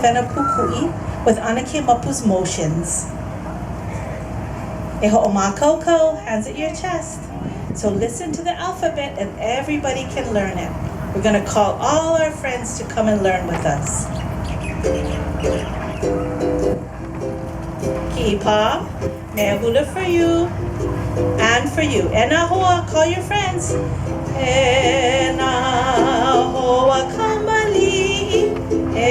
Wena Pūkuʻi with ʻAnakē Mapu's motions. E hoʻomākaukau, hands at your chest. So listen to the alphabet and everybody can learn it. We're going to call all our friends to come and learn with us. Kiʻipā, mea hula for you and for you. E nā hoa, call your friends. E nā hoa kamaliʻi, e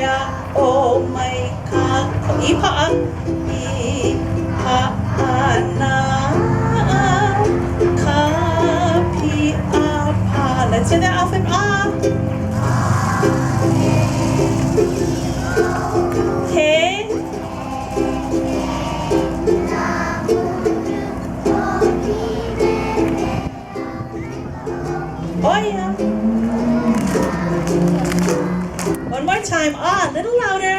aʻo mai kākou. I paʻa, i paʻa nā ka pīʻāpā. Let's hear the alphabet. A. He. Oia. One more time. Ah, a little louder.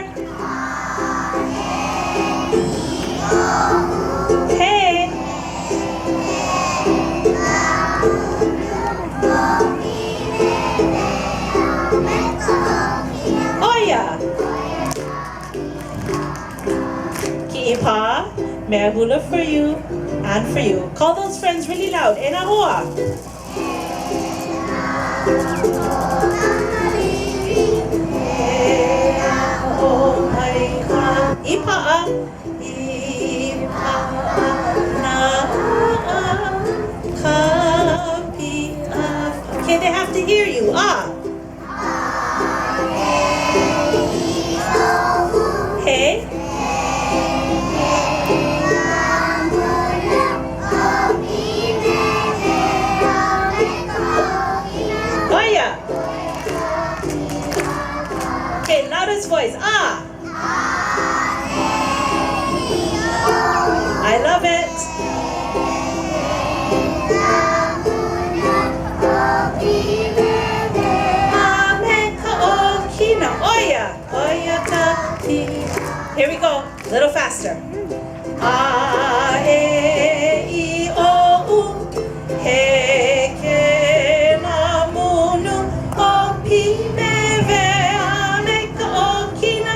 Hey. Oia. Kiʻipā, mea hula for you and for you. Call those friends really loud. E nā hoa! I paʻa, i paʻa nā ka pīʻāpā. Okay, they have to hear you. Ah! He. Oia. Okay, loudest voice. Ah. I love it. A me ka ʻokina. Oia. Oia ka pi. Here we go. A little faster. A e i o u. He ke na munu o pi me ve a me ka ʻokina.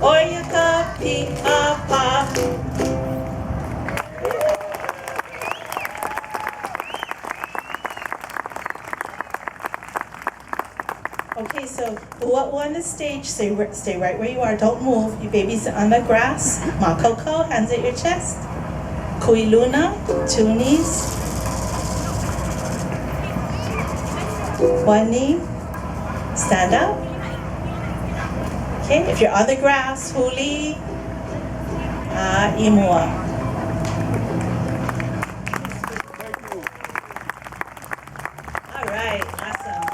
Oia ka pi a pa. Okay, so ua'u on the stage, stay, stay right where you are, don't move. Your baby's on the grass. Makoko, hands at your chest. Kuiluna, two knees. One knee. Stand up. Okay, if you're on the grass, huli, a i mua. All right, awesome.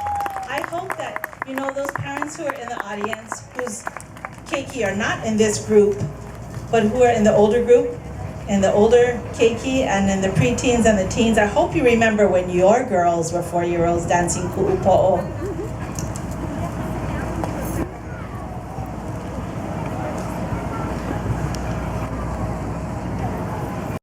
I hope that, you know, those parents who are in the audience whose keiki are not in this group, but who are in the older group, in the older keiki and in the preteens and the teens, I hope you remember when your girls were 4-year-olds dancing ku'upo'o.